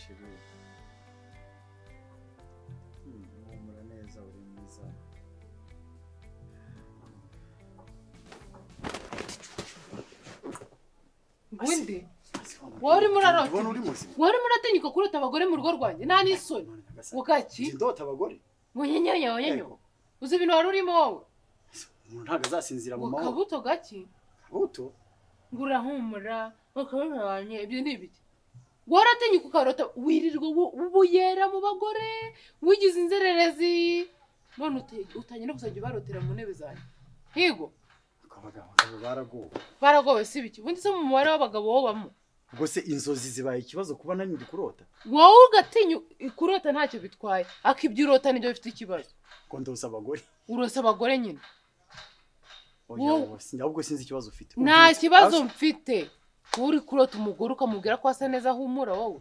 Chérie. Uhumura neza, uri mwiza. Ubundi wowe urimo urarota, wowe urimo uratinyuka kurota abagore mu rugo rwanjye nta n'isoni. Ngo Njye ndota abagore? Ngo nyenyenye nyenye. Uzi ibintu wari urimo wowe? Umuntu ntabwo azasinzira mu Ngo mahoro. kabuto gaki? Kabuto? Ngo urahumura, ngo kabuto wanjye, ibyo ni ibiki? Wowe uratinyuka ukarota wirirwa ubuyera mu bagore, wigize inzererezi. None utangiye no kuzajya ubarotera mu ntebe zanjye. Higo. Abagabo baragowe. Baragowe si biki? Ubundi se mu mubare w'abagabo wowe bamo? Ubwo se inzozi zibaye ikibazo kuba nari ndi kurota? Wowe ugatinya kurota ntacyo bitwaye, akibyo urota nibyo bifite ikibazo. Ko ndose abagore. Urose abagore nyine. Oya, ahubwo sinzi ikibazo ufite. Nta kibazo mfite. Uri kurota umugore ukamubwira ko asa neza ahumura wowe.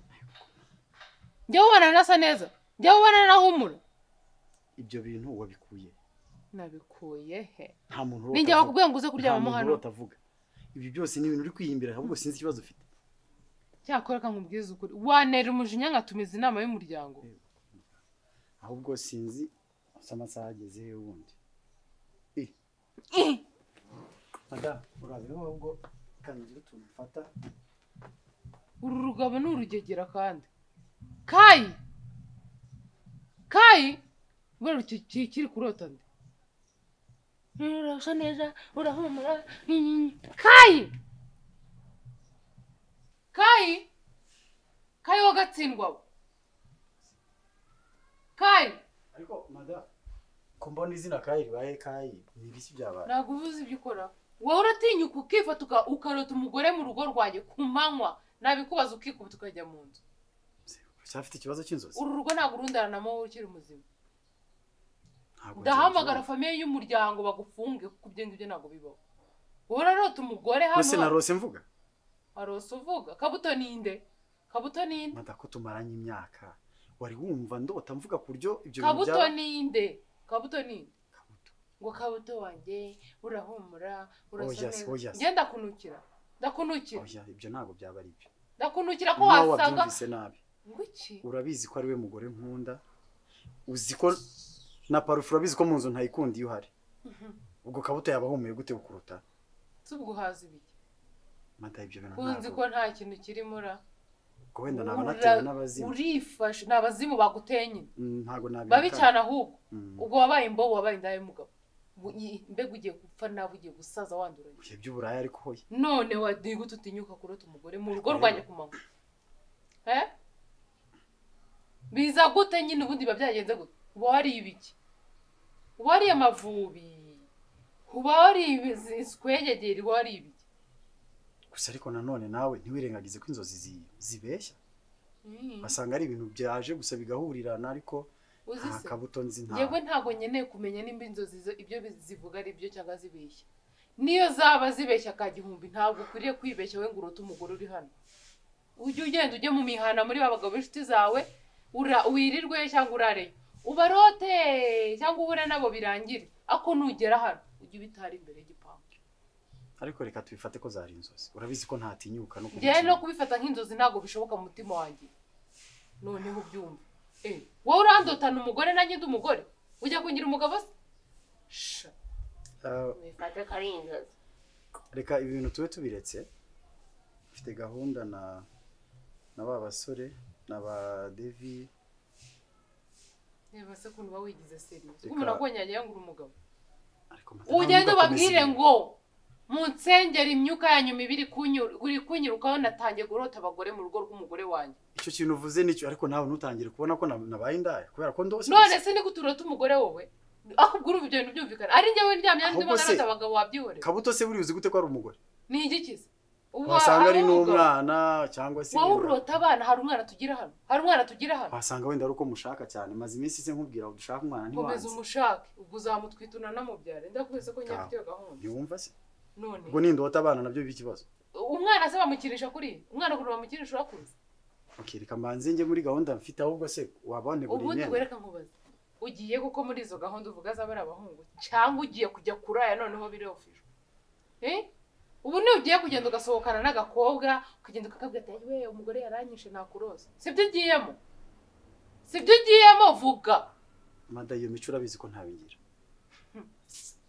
Njye ubona nasa neza? Njye ubona nahumura? Ibyo bintu wabikuye. Nabikuye he? Nta muntu urota. Ninjye wakubwiye ngo uze kuryama hano. Utavuga. Ibi byose ni ibintu uri kwihimbira, ahubwo sinzi ikibazo ufite. Cyakora ka nkubwize ukuri, wanera umujinya nkatumiza inama y'umuryango. Ahubwo sinzi amasaha ageze he ubundi. Mada, urabeho ahubwo kangira utuntu mfata. Uru rugabo ni urugegera kandi. Kai! Kai! Bora kiri kurota nde? Urasa neza, urahumura. Kai! Kai! Kai wagatsindwa. Kai! Ariko mada, ko mbona izina Kai ribaye Kai, ni ibiki byabaye? Ntabwo uvuze ibyo ukora. Wowe uratinyuka ukifata ukarota umugore mu rugo rwanjye ku manywa, nabikubaza ukikubita ukajya mu nzu. Cyafite ikibazo cy'inzozi. Uru rugo ntabwo urundaranamo wowe ukiri muzima. Ndahamagara famiye y'umuryango bagufunge kuko ibyo ngibyo ntabwo bibaho. Wowe urarota umugore hano. Ese narose mvuga? Arose uvuga. Kabuto ninde? Kabuto ninde? Mada ko tumaranye imyaka. Wari wumva ndota mvuga kuryo ibyo bintu Kabuto byaba. ninde? Kabuto ninde? Ngo kabuto wanjye urahumura, urasa neza. Njye ndakunukira. Ndakunukira. Oya, ibyo ntabwo byaba ari byo. Ndakunukira ko wasanga nabi. Ngwiki? Urabizi ko ari we mugore nkunda. Uzi ko na parufe urabizi ko mu nzu ntayikundi iyo uhari. Ubwo kabuto yaba ahumuye gute kukuruta? Subwo hazi ibiki? Mada ibyo bintu ntabwo. Unzi ko nta kintu kirimo ra. Ubwo wenda naba natewe n'abazimu. Urifashe n'abazimu baguteye nyine. Ntago nabi. Babi cyane ahubwo. Ubwo wabaye imbobo wabaye indaye mugabo. Mbega ugiye gupfa nawe ugiye gusaza wanduranye. Uye by'uburaya ariko hoye. None wadigute utinyuka kurota umugore mu rugo rwanjye ku manywa? Eh? Biza gute nyine ubundi biba byagenze gute? Uba wari ibiki? Uba wari amavubi? Uba wari iswegegeri? Uba wari ibiki? Gusa ariko nanone nawe ntiwirengagize ko inzozi zibeshya. Basanga ari ibintu byaje gusa bigahurirana ariko nta kabuto nzi nta. Yewe ntago nkeneye kumenya nimba inzozi ibyo zivuga ari byo cyangwa zibeshya. Niyo zaba zibeshya ka gihumbi ntabwo ukwiriye kwibeshya we ngo urote umugore uri hano. Ujye ugenda ujye mu mihana muri babagabo b'inshuti zawe, wirirwe cyangwa urareyo. Ubarote cyangwa uhure nabo birangire. Ako nugera hano ujye ubitara imbere y'igipangu. Ariko reka tubifate ko zari inzozi. Urabizi ko ntatinyuka no kubica. Njye no kubifata nk'inzozi ntabwo bishoboka mu mutima wanjye. Noneho ubyumva. Wowe urandotana umugore nanjye ndi umugore. Ujya kungira umugabo se? Sha. Bifate ko ari inzozi. Reka ibi bintu tube tubiretse. Mfite gahunda na ba basore na ba Devi. Reba se kuntu bawigize serious. Umuntu akubonye yagira ngo uri umugabo. Ugende ubabwire ngo munsengera imyuka yanyu mibiri uri kunyirukaho natangiye kurota abagore mu rugo rw'umugore wanjye. Icyo kintu uvuze nicyo ariko nawe ntutangire kubona ko nabaye indaya kubera ko ndose. None se ni guturota umugore wowe? Akubwira ibyo bintu byumvikana. Ari njye we ndyamye ndimo narota abagabo wabyihorera. Kabuto se buri uzi gute ko ari umugore? Ni igikize. Wasanga ari n'umwana cyangwa se wowe urota abana. Hari umwana tugira hano. Hari umwana tugira hano. Wasanga wenda ari uko mushaka cyane. Maze iminsi se nkubwira udushaka umwana ntiwanze. Komeza umushake ubwo uzamutwita unanamubyare. Ndakubise ko nyafite iyo gahunda. Ntiwumva se? None ubwo nindota abana nabyo biba ikibazo. Umwana se bamukirisha kuri? Umwana kuri bamukirisha urakuze. Okay, reka mbanze njye muri gahunda mfite ahubwo se wabane buri Ubundi myenda. wereka nkubaze. Ugiye kuko muri izo gahunda uvuga z'abari abahungu cyangwa ugiye kujya kuraya noneho biri official? Eh? Ubu ni ugiye kugenda ugasohokana n'agakobwa ukagenda ukakabwira ati we umugore yaranyishe nakuroza. Sibyo ugiyemo? Sibyo ugiyemo vuga. Mada iyo mico urabizi ko ntabingira.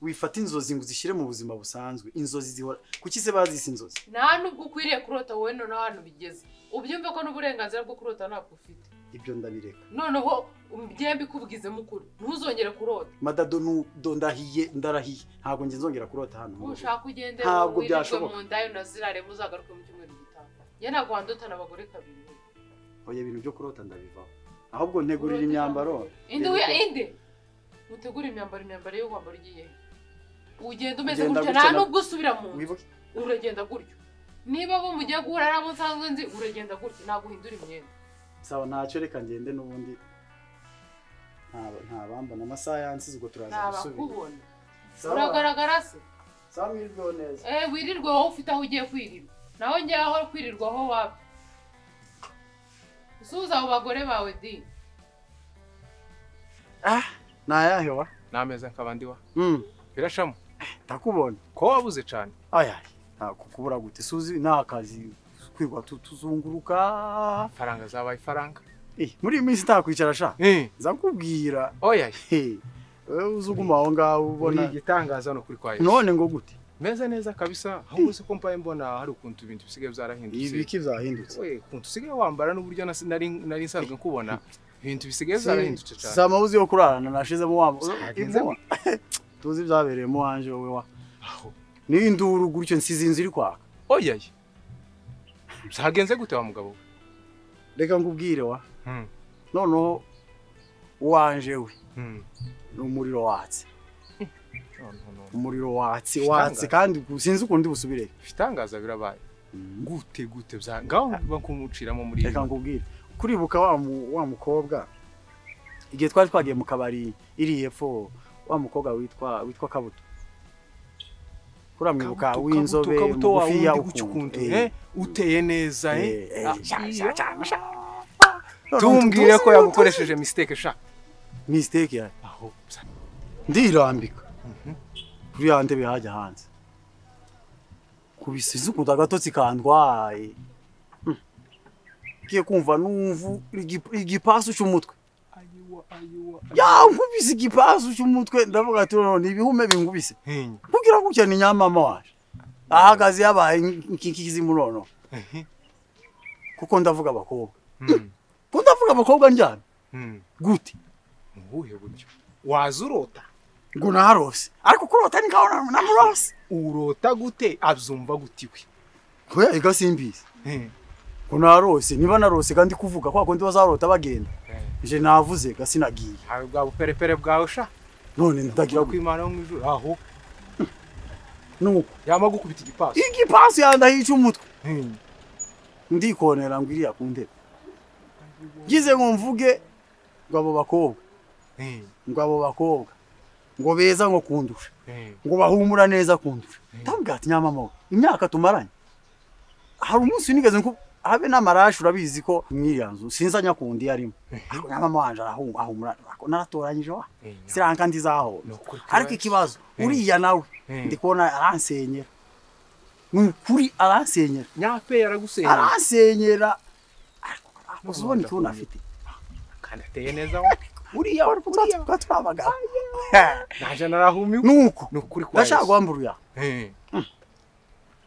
Wifata inzozi ngo uzishyire mu buzima busanzwe. Inzozi zihora kuki se bazise inzozi? Nta nubwo ukwiriye kurota wowe none hano bigeze. Ubyumve ko n'uburenganzira bwo kurota ntabwo ufite. Ibyo ndabireka. Noneho byembi kubwize mukuru ntuzongere kurota. Madado nu ndahiye ndarahiye ntabwo nge nzongera kurota hano. Ushaka ugende ntabwo byashoboka. Mu ndayo nazirare muzagaruke mu cyumweru gitaha. Ye ntabwo wandotana abagore kabiri. Oya ibintu byo kurota ndabivaho. Ahubwo ntegurira imyambaro. Inde we inde. Mutegura imyambaro yo kwambara ugiye. Ugenda umeze gutya nta nubwo usubira mu nzu. Uragenda gutyo. Niba bo mugiye guhura ari abo nsanzwe nzi uragenda gutyo ntabwo uhindura imyenda. Sawa ntacyo reka ngende n'ubundi nta bambona amasaha yansize ubwo turaza gusubira. Uragaragara se? Sawa mwirirwe neza. Wirirwe wowe ufite aho ugiye kwirirwa. Naho njye aho kwirirwa ho wapi? Usuhuza abo bagore bawe di. Nayahe wa? Nameze nk'abandi wa. Birashamo. Ndakubona. Ko wabuze cyane. Aya, ntakukubura gute suzi nakazi kwirwa tuzunguruka. Faranga zabaye faranga. Muri iyi minsi ntakwicara sha. Nzakubwira. Oya. Uzuguma aho ngaho ubona igitangaza no kuri kwa Yesu. None ngo gute? Meze neza kabisa. Ahubwo se ko mpaye mbona hari ukuntu ibintu bisigaye byarahindutse. Ibiki byahindutse? We, ukuntu usigaye wambara n'uburyo nari nsanzwe nkubona. Ibintu bisigaye byarahindutse cyane. Sama uzi yo kurarana nashizemo wamba. Tuzi byabereye mu wanje wowe wa. Aho. Ni induru gutyo nsize inzu iri kwaka. Oya. Byagenze gute wa mugabo we? Reka nkubwire wa. Noneho wanje we. Umuriro watse. Umuriro watse watse kandi sinzi ukundi busubire. Bitangaza birabaye. Gute gute bya ngaho bakumuciramo muri. Reka nkubwire. Kuribuka wa mukobwa igihe twari twagiye mu kabari iri hepfo wa mukobwa witwa Kabuto. Kuramwibuka w'inzobe mugufiya ukuntu uteye neza Tumbwire ko yagukoresheje mistake sha. Mistake ya. Aho ndirambika. Kuri ya ntebe hajya hanze. Kubisiza ukunda agatotsi kandwaye. Kiye kumva numvu igipasu cy'umutwe. Ayiwa ayiwa. Ya nkubise igipasu cy'umutwe ndavuga ati none ibihume bingubise. Kugira gutya ni nyamama waje. Ahagaze yabaye nkikizimu nono. Kuko ndavuga abakobwa. Kuko ndavuga abakobwa njyana. Gute? Ubuhe buryo? Wazurota? Ngo narose. Ariko kurota ni kaho namurose. Urota gute abyumva gutiwe? Koya igasimbizi. Ngo narose niba narose kandi kuvuga kwa kundi bazarota bagenda. Je navuze gasinagiye. Hawe bwa buperepere bwawe sha. None ndagira kwimana mu ijuru aho. Nuko yama gukubita igipasu. Igipasu yandahica umutwe. Ndikonera ngo iriya ku ntebe. Ngize ngo mvuge ngo abo bakobwa. Ngo abo bakobwa ngo beza ngo kundusha. Ngo bahumura neza kundusha. Ndabwira ati nyamama imyaka tumaranye. Hari umunsi nigeze nko habe n'amarashi urabizi ko mwiriya nzu sinza nyakundi yarimo. Ariko nyamama wanje arahumura naratoranyije wa. Siranka ndizaho. Ariko ikibazo uriya nawe ndikubona aransenyera. Nukuri aransenyera. Nyape yaragusenyera. Aransenyera. Ariko uzubona ikintu afite. Kandi ateye neza wa. Uriya wari kutwabaga. Naje narahumiwe. Nuko nukuri kwa. Ndashaka guhamburuya.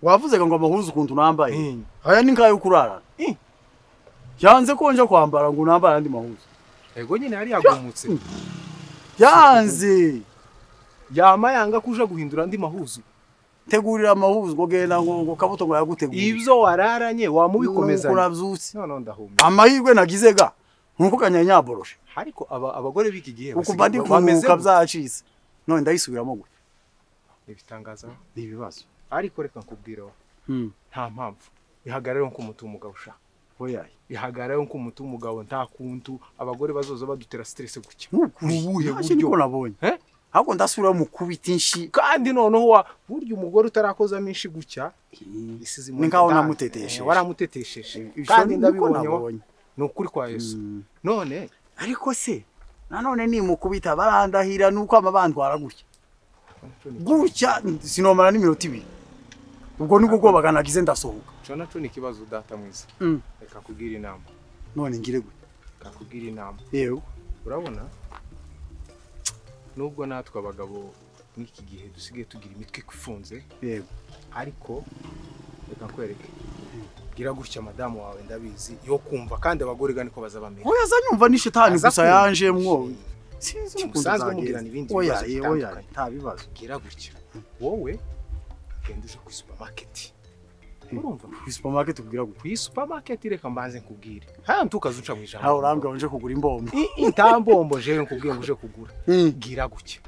Wavuze ngo amahuzu ukuntu nambaye. Aya ni nkayo kurara. Yanze ko nje kwambara ngo nambara andi mahuzu. Ego nyine yari yagumutse. Yanze. Yama yanga kuja guhindura andi mahuzu. Tegurira amahuzu ngo genda ngo Kabuto ngo yagutegura. Ibyo wararanye wamubikomeza. Urabyutse. No ndahumye. Amahirwe nagize ga. Nkuko kanyanyaboroshe. Ariko abagore b'iki gihe bameze byacitse. None ndayisubiramo gute? Ibitangaza ni ibibazo. Ariko reka nkubwire nta mpamvu ihagarare nk'umutu umugabo sha. Oya ihagarare nk'umutu umugabo nta kuntu abagore bazoza badutera stress gutya. Ubuhe buryo niko nabonye. Ahubwo ndasubira mu kubita inshi kandi noneho burya umugore utarakozamo inshi gutya isize mu nkaho namutetesheje. Waramutetesheje kandi ndabibonye. Nukuri kwa Yesu. None ariko se nanone nimukubita barandahira nuko amabandwara gutya. Gutya sinomara n'iminota ibiri. Ubwo nibwo ubwoba nagize ndasohoka. Cyo naco ni ikibazo data mwiza. Reka kugira inama. None ngire gute? Reka kugira inama. Yego. Urabona? Nubwo natwe abagabo n'iki gihe dusigaye tugira imitwe ifunze. Yego. Ariko reka nkwereke. Gira gutya madamu wawe ndabizi yo kumva kandi abagore gani ko bazabamera. Oya zanyumva ni shitani gusa yanje mwo. Sinzi ukuntu mugirana ibindi bibazo bitandukanye. Nta bibazo. Gira gutya. Wowe genda uje ku supermarket. Urumva? Ku supermarket kugira gute? Ku supermarket reka mbanze nkubwire. Ha ntukaza uca mu ijambo. Ha urambwa nje kugura imbombo. Intambombo jewe nkubwiye ngo uje kugura. Gira gutya.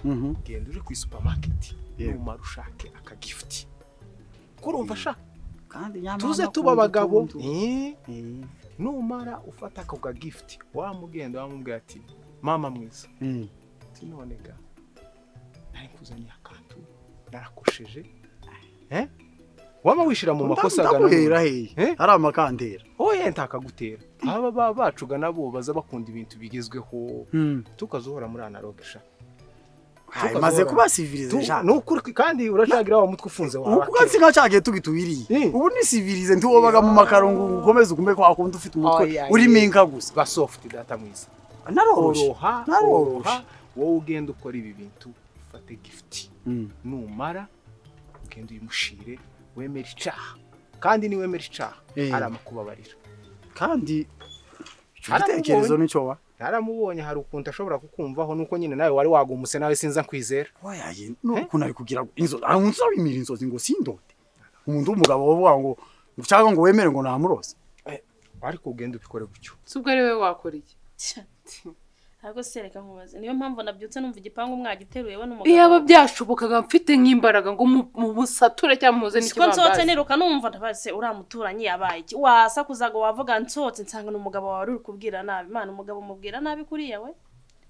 Genda uje ku supermarket. Numara ushake aka gift. Kurumva sha? Kandi nyama tuze tuba abagabo. Numara ufata ako ka gift wamugenda wamubwira ati mama mwiza. Tinone ga. Nari kuzanye akantu narakosheje. Wama wishira mu makosa gana ndaguhera he ari amakandera. Oye ntakagutera. Aba bacuga nabo baza bakunda ibintu bigezweho. Tukazohora muri analogue sha. Maze kuba civilize sha. Nukuri kandi uracagira wa mutwe ufunze wawe. Uko nsinga cyagiye tugitubiriye. Ubu ni civilize ntiwobaga mu makaro ngo ukomeze ugume kwa kundi ufite umutwe uri minka gusa. Ba soft data mwiza. Naroroha. Naroroha. Wowe ugenda ukora ibi bintu ufate gift. Numara ugenda uyimushire wemera icaha. Kandi ni wemera icaha aramakubabarira. Kandi igitekerezo nico wa naramubonye hari ukuntu ashobora kukumvaho nuko nyine nawe wari wagumuse nawe sinza nkwizera. Oya nuko nari kugira inzo arunza bimira inzozi ngo sindote. Umuntu w'umugabo wovuga ngo cyangwa ngo wemere ngo namurose. Ariko ugenda ubikore gutyo. Subwo ari wewe wakora iki? Ariko sereka nkubaze niyo mpamvu nabyutse numva igipangu mwagiteruye we n'umugabo. Iyaba byashobokaga mfite nk'imbaraga ngo mu busature cyangwa muze n'ikibambasi. Siko nsohotse niruka numva ndabaze uramuturanyi yabaye iki? Wasakuzaga wavuga nsohotse nsanga n'umugabo wawe uri kubwira nabi. Imana umugabo mubwira nabi kuriya we.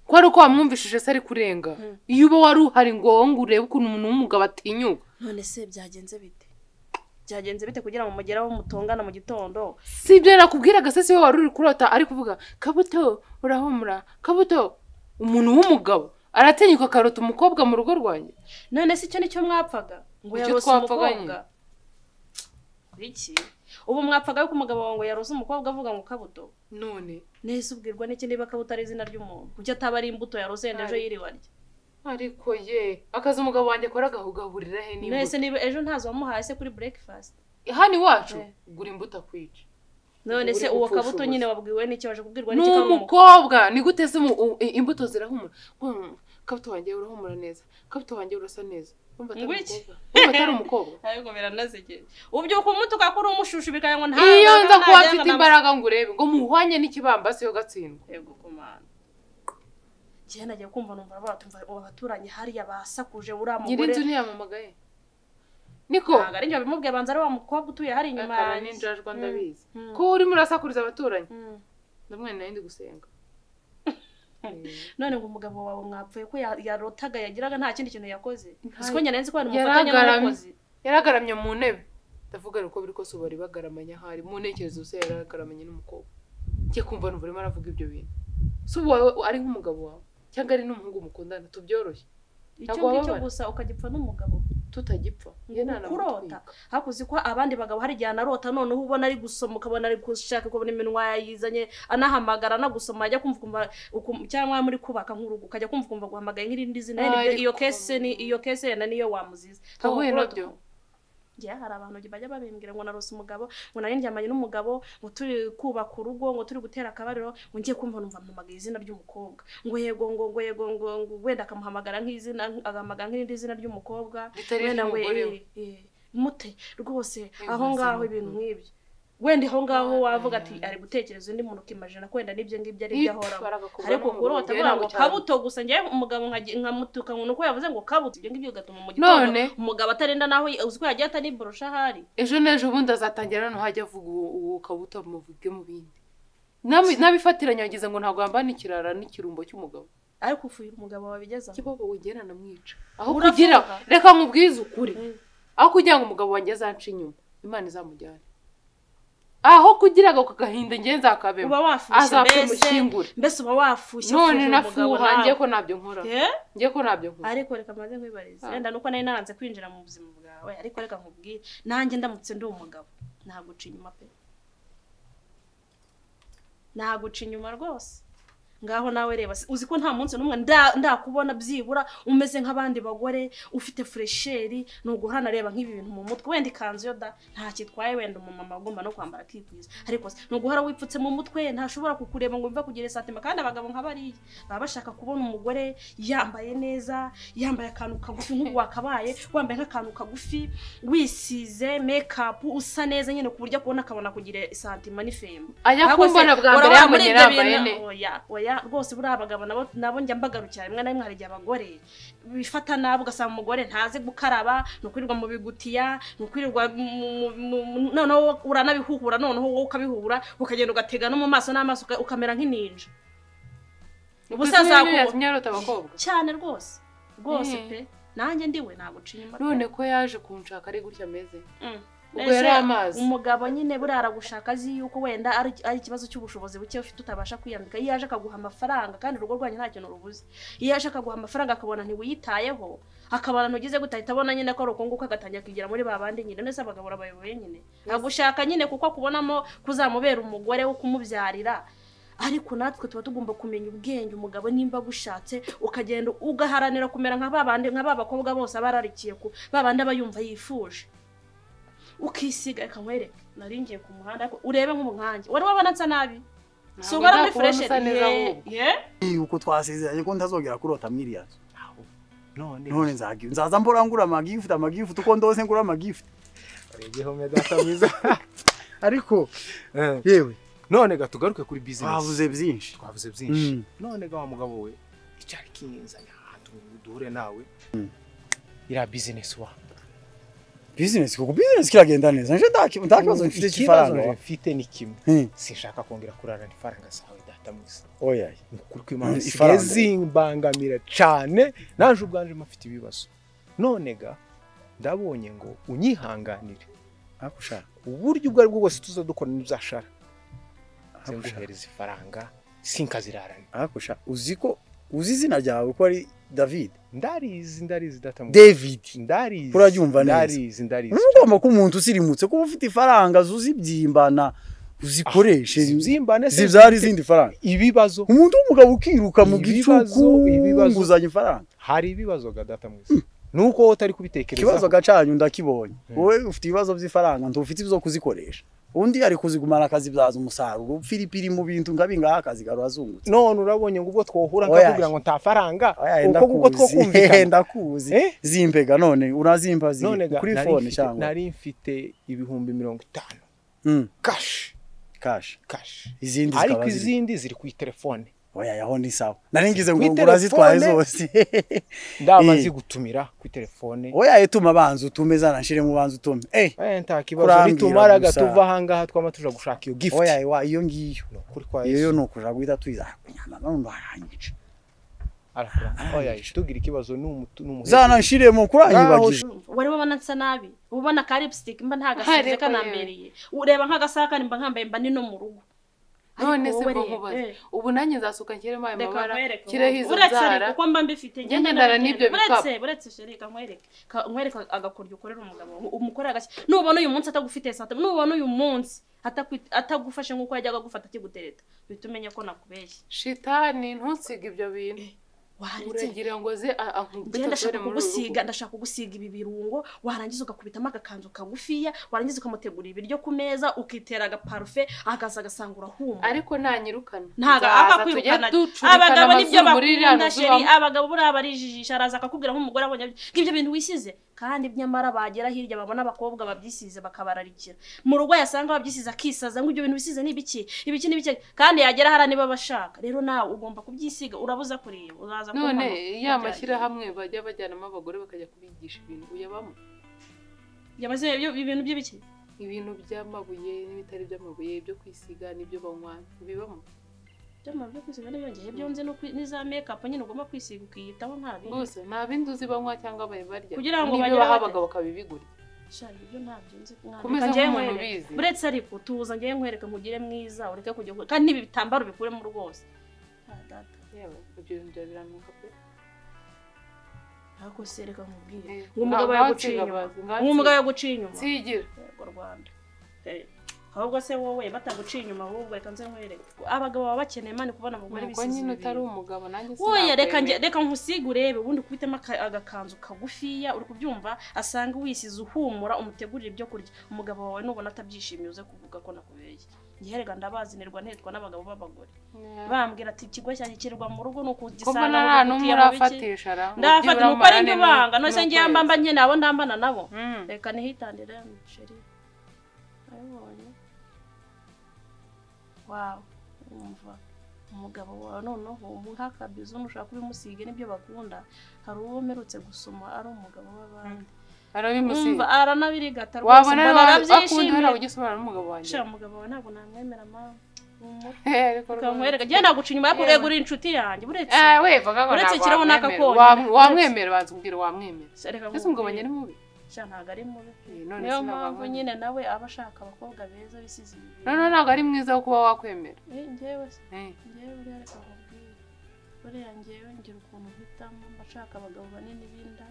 Ko ari uko wamwumvishije se ari kurenga. Iyo uba wari uhari ngo ngo urebe ukuntu umuntu w'umugabo atinyuka. None se byagenze bite? Byagenze bite kugira ngo mugeraho mutongana mu gitondo? Si ibyo nakubwiraga se siwe wari uri kurota ari kuvuga kabuto urahumura kabuto. Umuntu w'umugabo aratinyuka akarota umukobwa mu rugo rwanjye. None se icyo nicyo mwapfaga ngo yarose umukobwa? Iki ubu mwapfaga yuko umugabo wawe ngo yarose umukobwa avuga ngo kabuto? None nese ubwirwa n'iki niba kabuto ari izina ry'umuntu? Kuki ataba ari imbuto yarose yenda ejo yiriwe arya? Ariko ye akazi umugabo wanjye akora gahugaburira he nimba nese niba ejo ntazo wamuhaye se kuri breakfast hano iwacu gura imbuto akwica. None se uwo kabuto nyine wabwiwe n'icyo waje kubwirwa n'iki kari umukobwa? Ni gute se imbuto zirahumura? Kabuto wanjye urahumura neza, kabuto wanjye urasa neza. Umva atari umukobwa. Ariko biranazegeje ubyuka umutuka kuri umushushu bikaya ngo nta iyo nza kuba mfite imbaraga ngo urebe ngo muhwanye n'ikibambasi yo gatsindwa. Yego komana. Njye nagiye kumva numva batumva abaturanyi hariya basakuje ura mugore. Nyirinzu ntiyamamagaye. Niko ntabwo ari njye bimubwiye banza ari wa mukobwa utuye hari inyuma yanjye. Ninjajwa ndabizi. Ko urimo urasakuriza abaturanyi. Ndamwana nari ndi gusenga. None ngo umugabo wawe mwapfuye ko yarotaga yagiraga nta kindi kintu yakoze. Siko njye nzi ko ari umufatanya n'umukozi. Yaragaramye mu ntebe. Ndavuga uko biri kose bari bagaramanya hari mu ntekerezo se yaragaramanye n'umukobwa. Njye kumva numva urimo aravuga ibyo bintu. Si ubu ari nk'umugabo wawe cyangwa ari n'umuhungu mukundana tubyoroshye. Icyo ngicyo gusa ukagipfa n'umugabo tutagipfa. Kurota hakuzi ko abandi bagabo hari igihe anarota noneho ubona ari gusoma ukabona ari gushaka ukabona iminwa yayizanye anahamagara anagusoma ajya kumva cyangwa muri kubaka nk'urugo ukajya kumva kumva guhamagaye nk'irindi zina. Iyo kese ni iyo kese yenda niyo wamuziza. Tahuye nabyo. Njye hari abantu bajya babimbwira ngo narose umugabo ngo nari ndyamanye n'umugabo ngo turi kubaka urugo ngo turi gutera akabariro ngo ngiye kumva numva mpamagaye izina ry'umukobwa ngo yego ngo yego ngo wenda akamuhamagara nk'izina agahamagara nk'irindi zina ry'umukobwa wenda ngo mute rwose aho ngaho ibintu nk'ibyo. Wenda aho ngaho wavuga ati ari gutekereza undi muntu ukimajina ko wenda n'ibyo ngibyo ari byo ahoramo. Ariko kurota avuga ngo kabuto gusa njye umugabo nkamutuka ngo nuko yavuze ngo kabuto ibyo ngibyo bigatuma mu gitondo umugabo atarenda naho uzi ko yagiye ataniborosha ahari. Ejo n'ejo bundi azatangira noneho ajya avuga uwo kabuto muvuge mu bindi. Nabifatiranye yagize ngo ntabwo yambana ikirara n'ikirumbo cy'umugabo. Ariko ufuye umugabo wabigeza. Kibobo wegera namwica. Aho kugira reka nkubwize ukuri. Aho kugira ngo umugabo wanjye azanca inyuma Imana izamujyana. Aho kugira ngo kagahinda nge nzakabemo. Uba wafushye mbese. Mbese uba wafushye. None nafuha ngiye ko nabyo nkora. Ngiye ko nabyo nkora. Ariko reka maze nkwibarize. Wenda nuko nari naranze kwinjira mu buzima bwawe, ariko reka nkubwire nanjye ndamutse ndi umugabo naguca inyuma pe. Naguca inyuma rwose. Ngaho nawe reba uzi ko nta munsi n'umwe ndakubona byibura umeze nk'abandi bagore ufite fresheri nuguhana reba nk'ibi bintu mu mutwe wenda ikanzu yo da nta kitwaye wenda umumama agomba no kwambara akikwiza ariko nuguhara wipfutse mu mutwe ntashobora kukureba ngo biva kugira satima kandi abagabo nk'abariya baba bashaka kubona umugore yambaye neza yambaye akantu kagufi nk'ubu wakabaye wambaye nk'akantu kagufi wisize make up usa neza nyine ku buryo akubona akabona kugira santima n'ifemba ajya kumbona bwa mbere yambonye yambaye ne oya oya rwose buri abagabo nabo njya mbagarukira rimwe na rimwe hari igihe abagore bifata nabi ugasanga umugore ntazi gukaraba nukurirwa mu bigutiya nukurirwa noneho uranabihuhura noneho wowe ukabihura ukagenda ugatega no mu maso n'amaso ukamera nk'ininja ubusaza yatumye abakobwa cyane rwose rwose pe nanjye ndiwe naguca inyuma none ko yaje kunshaka ari gutya ameze ubwo yari amazi umugabo nyine buriya aragushaka azi yuko wenda ari ikibazo cy'ubushobozi buke ufite utabasha kwiyambika iyo yaje akaguha amafaranga kandi urugo rwanyu nta kintu rubuze iyo yaje akaguha amafaranga akabona ntiwiyitayeho akabona ntugize gute ahita abona nyine ko ari uko nguko agatangira kwigira muri ba bandi nyine none se abagabo urabayoboye nyine agushaka nyine kuko akubonamo kuzamubera umugore wo kumubyarira ariko natwe tuba tugomba kumenya ubwenge umugabo nimba agushatse ukagenda ugaharanira kumera nka babandi nka babakobwa bose abararikiye ku babandi abayumva yifuje ukisiga reka nkwereke nari ngiye ku muhanda ariko urebe nk'umwanjye wari wabona nsa nabi si ubara muri fresh yuko twasezeranye ko ntazongera kurota mwiriya none nzaza mbora ngura amagift amagift uko ndose ngura amagift igihome data mwiza ariko yewe none ga tugaruke kuri business twavuze byinshi twavuze byinshi none ga wa mugabo we icyari kinzanya ahantu duhure nawe ira business wa business kuko business kiragenda neza nje ndakibazo mfite cy'ifaranga mfite ni kimwe sinshaka kongera kurarana ifaranga zawe data mwiza oya ukuri kw'Imana ifaranga zimbangamira cyane naje ubwanje mfite ibibazo none ga ndabonye ngo unyihanganire akushaka uburyo ubwo ari bwo bwose tuzadukora n'uzashara nguhereza ifaranga sinkazirarana akusha uziko uzi izina ryawe ko ari David ndarizi ndarizi data David ndarizi urabyumva neza ndarizi ndarizi ugomba ko umuntu usirimutse kuba ufite ifaranga zuzibyimbana uzikoreshe zibyimbane zibyara izindi faranga ibibazo umuntu w'umugabo ukiruka mu gicuku ibibazo nguzanye ifaranga hari ibibazo ga data mwiza nuko wowe utari kubitekereza ikibazo gacanyu ndakibonye wowe ufite ibibazo by'ifaranga ntufite ibyo kuzikoresha undi ari kuzigumana akazibyaza umusaruro Filipiri mu bintu ngabingaha akazi garazungutse none urabonye ngo ubwo twohura nkakubwira ngo nta faranga uko guko twokumvikana ndakuzi zimbega none urazimba ziri kuri phone cyangwa nari mfite 50,000 cash cash cash izindi ariko izindi ziri ku telefone oya yaho ni sawa nari ngize ngo urazitwaye zose ndaba zigutumira ku telefone oya etuma banza utume zanashire mu banza utume nta kibazo nitumara gatuva ahangaha twama tuja gushaka iyo gift oya wa iyo ngiyo kuri kwa iyo no kuja guhita tuiza kunyama none aranyica arakuranga oya tugira ikibazo n'umuhe zanashire mu kuranyibagije wari wabona nsa nabi ubona ka lipstick mba ntagasize kanambereye ureba nk'agasaka mba nkambaye mba ni no mu rugo none se ngo nkubaze ubu nanjye nzasuka nshyiremo ayo mabara kireho izo nzara kuko mba mbifite ngendana n'ibyo bikapu uretse shereka nkwereke agakoryo ukorera umugabo umukorera agashya nubona uyu munsi atagufite sata nubona uyu munsi atagufashe nk'uko yajyaga agufata akigutereta uhita umenya ko nakubeshye shitani ntusige ibyo bintu uragira ngo ze ankubite ndashaka ndashaka kugusiga ibi birungo warangiza ugakubitamo agakanzu kagufiya warangiza ukamutegurira ibiryo ku meza ukitera agaparufe akaza agasanga urahumura ariko ntanyirukana ntago akakwirukana abagabo nibyo bakunda sheri abagabo buriya barijijisha araza akakubwira nk'umugore abonye ibyo bintu wisize kandi nyamara bagera hirya babona abakobwa babyisize bakabararikira mu rugo yasanga babyisize akisaza ngo ibyo bintu wisize ni ibiki ibiki ni ibiki kandi yagera hara niba bashaka rero nawe ugomba kubyisiga urabuza kureba uraza none ya mashyirahamwe bajya bajyanamo abagore bakajya kubigisha ibintu uyabamo yabaze ibintu by'ibiki ibintu by'amabuye n'ibitari by'amabuye byo kwisiga n'ibyo banywa bibamo by'amabuye kwisiga n'ibyo byo nzi n'iza make up nyine ugomba kwisiga ukiyitaho nta bindi gusa nta bindi uzi banywa cyangwa barya kugira ngo bagire abagabo bakabibigura Shari ibyo ntabyo nzi mwana. Kumeze nk'umuntu ubizi. Uretse ariko tuza ngiye nkwereka nkugire mwiza ureke kujya kandi n'ibi bitambaro bikuremo rwose. Ah data. Yewe ibyo bintu biranuka pe. Ariko se reka nkubwire. Ngo umugabo yaguciye inyuma. Ngo umugabo yaguciye inyuma. Sigira. Yego Rwanda. Ahubwo se wowe bataguciye inyuma ahubwo reka nze nkwereke. Abagabo baba bakeneye mani kubona abagore bisize. Nuko nyine utari umugabo nanjye sinakwemerera. Oya reka nge reka nkusige urebe ubundi kubitemo agakanzu kagufiya uri kubyumva asanga wisize uhumura umutegurira ibyo kurya. Umugabo wawe nubona atabyishimiye uze kuvuga ko nakubeye. Ngiye reka ndabazinirwa ntetwa n'abagabo b'abagore. Bambwira ati ikigo cyanjye kirirwa mu rugo nuko gisanga nta n'umwe urafatisha ra. Ndafata nuko ari ndibanga nose ngiye mbamba nyene abo ndambana nabo. Reka nihitandire chérie. Ayibonye. Wow, umva umugabo wawe noneho umuha akabizo mushaka kubimusige nibyo bakunda. Hari uwo merutse gusoma ari umugabo w'abandi. Arabimusiga. Aranabirigata rwose mbona ugisomana n'umugabo wanjye. Sha umugabo wawe ntabwo namwemera mama. Ukamwereka je naguca inyuma yako uregura inshuti yanjye buretse. We vuga ngo uretse kirabona akakona. Wamwemera banza umbwira wamwemera. Ese umugabo wanjye ni mubi? Sha ntabwo ari mubi. Niyo mpamvu nyine nawe aba ashaka abakobwa beza bisize ibi. None ntabwo ari mwiza wo kuba wakwemera. Njyewe se. Njyewe buriya reka nkubwire. Buriya njyewe ngira ukuntu mpitamo mba nshaka abagabo banini b'inda.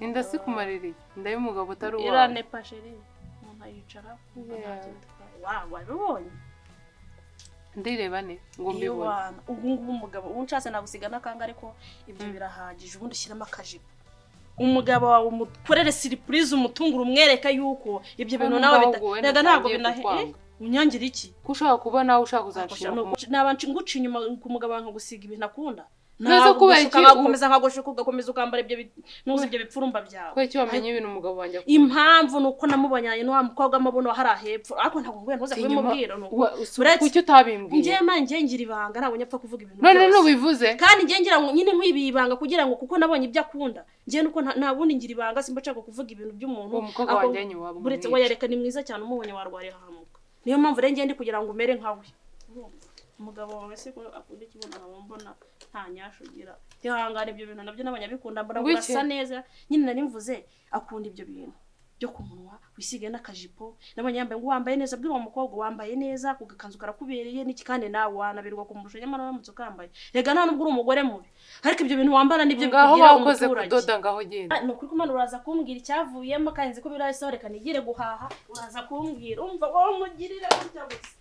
Inda si kumarira iki? Inda y'umugabo utari uwawe. Iranepa chérie. Umuntu ayicara wa wabibonye. Ndireba ne ngo mbibone. Ubu ngubu umugabo unshatse nagusiga nakanga ariko ibyo birahagije ubundi ushyiramo akajipo. Umugabo wawe umukorere surprise umutungura umwereka yuko ibyo bintu nawe rega ntabwo binahe unyangira iki ko ushaka kuba nawe ushaka kuzanshinga naba nguca inyuma ku mugabo wanjye gusiga ibintu akunda neza kubera iki ugakomeza nkagoshuka ugakomeza ukambara ibyo nuzi ibyo bipfurumba byawe kubera iki wamenye ibintu umugabo wanjye akunda impamvu nuko namubonye n'wa mukobwa amabono hari ahepfo ariko ntabwo nguye ntuze kubimubwira nuko kuki utabimbwiye ngiye man ngiye ngira ibanga ntabwo nyapfa kuvuga ibintu none nubivuze kandi ngiye ngira ngo nyine nkwibi ibanga kugira ngo kuko nabonye ibyo akunda ngiye nuko nta bundi ngira ibanga simba nshaka kuvuga ibintu by'umuntu umukobwa wanjye nyiwabo buretse we yareka ni mwiza cyane umubonye warwariye hamuka niyo mpamvu rero ngiye ndi kugira ngo umere nkawe umugabo wawe se ko akunda ikibuno nkaba mbona nta nyasho ugira ihangane ibyo bintu nabyo n'abanyabikunda mbona urasa neza nyine nari mvuze akunda ibyo bintu byo ku munwa wisige n'akajipo nabonye yambaye ngo wambaye neza bwira uwo mukobwa wambaye neza ku gakanzu karakubereye n'iki kandi nawe wanabirwa kumurusha nyamara uramutse ukambaye rega nta nubwo uri umugore mubi ariko ibyo bintu wambara nibyo bikugira umuturage kudoda ngaho genda ni ukuri kumana uraza kumbwira icyavuyemo kandi nzi ko birasohoreka reka nigire guhaha uraza kumbwira umva wowe mugirire gutya gusa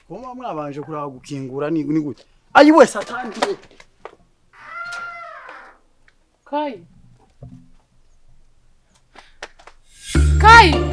Kuma mwabanje kuraba gukingura ni gute? Ayi we satani. Kai. Kai.